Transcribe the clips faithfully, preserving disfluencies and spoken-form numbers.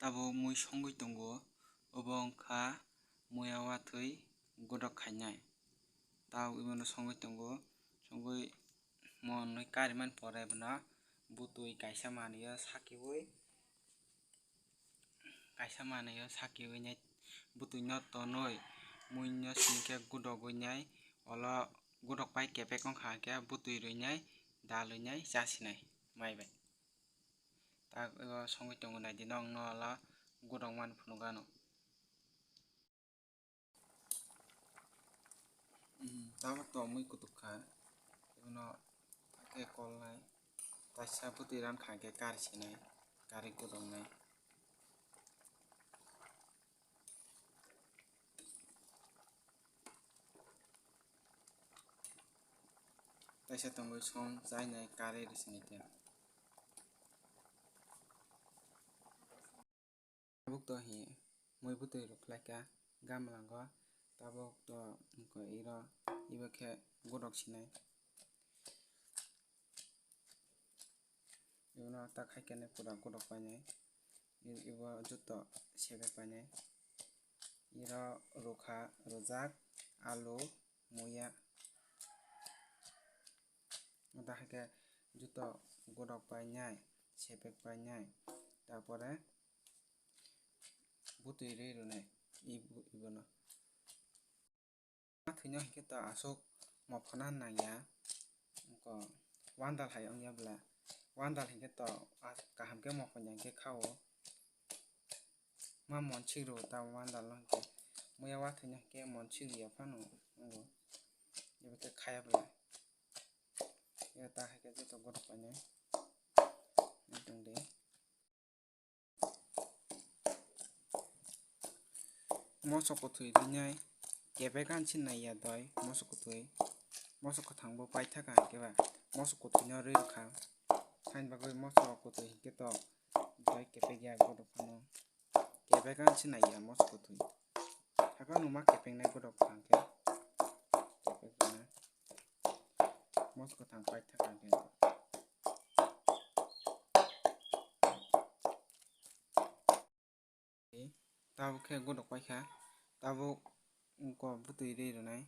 Tabuk mui songwi tongo, obo wngkha muya watwi godok khainai. Tabuk ibono songwi tongo, songwi monwi karimani pore bono butwi kaisa manwi o sakiui, kaisa manwi o sakiui nai butwino tonwi muino sini khe godogwi nai, olo godok pai kepek wngkha khe butwi rwi nai dalwi nai chasinai mai bai. Tak ego songwi tongo naidi, nokno olo godok mani phunukgano. Tabuk to mui kutuk kha, ebono khe kolnai, taisa butwi ran kha khe kari sinai, kari godoknai. Taisa tongwi song chainai kari rwsini tei. Tabuk to hi mui butwi rok khlai kha gamlango, tabuk to wngkha iro ibo khe godok sinai. Ibono tak hai khe pura godok painai, i-, ibo joto sebek painai. Iro rukha, rujak, alu, muya. Ota hai khe joto godok painai, sebek painai, tarpore butwi rwi rwnai, i-, ibono. Thwino hinkhe to aswk mophono nangya, wngkha wandal hai wngya bwla. Wandal hinkhe to kaham khe mophonya hinkhe khao. Ma monchik rw ta wandal no hinkhe. Muya wathwino hinkhe monchik rwya phano wngo. Ebo khe khaya bwla. Ebo ta hai khe joto godok painai. Tongdi. Moso kwthwi rinai kebek ani se naiya doi moso kwthwi. Moso kwthang bo paithaka hinkhe ba moso kwthwi no rwi rwkha. Haini bagwi moso kwthwi hinkhe to doi kebek ya godok phano. Kebek ani se naiya moso kwthwi. Haphano ma kepeng nai godok phang khe. Kepek rwna. Moso kwthang paithaka khe. Tabuk khe godok paikha. Tabuk wngkha butwi rwi rwnai.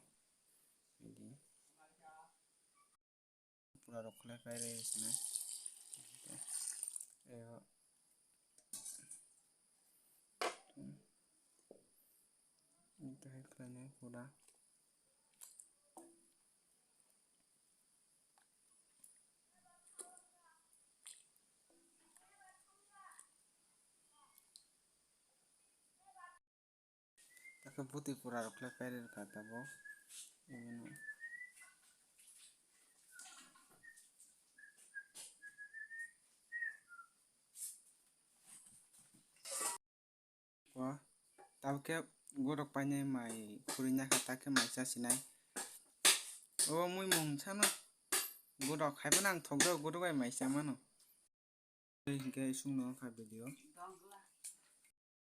Pura rok khlai pai rwi rwnai. Eo. Ito hai khlainai pura. Takhe bwtwi pura rok khlai pairwi rwkha tabuk. O, tabuk khe godok painai mai khurui nakha, takhe mai chasinai. O mui mung sano godok hai phano ang thokjak, godok bai mai chamano. Tei hinkhe chwngno wngkha video.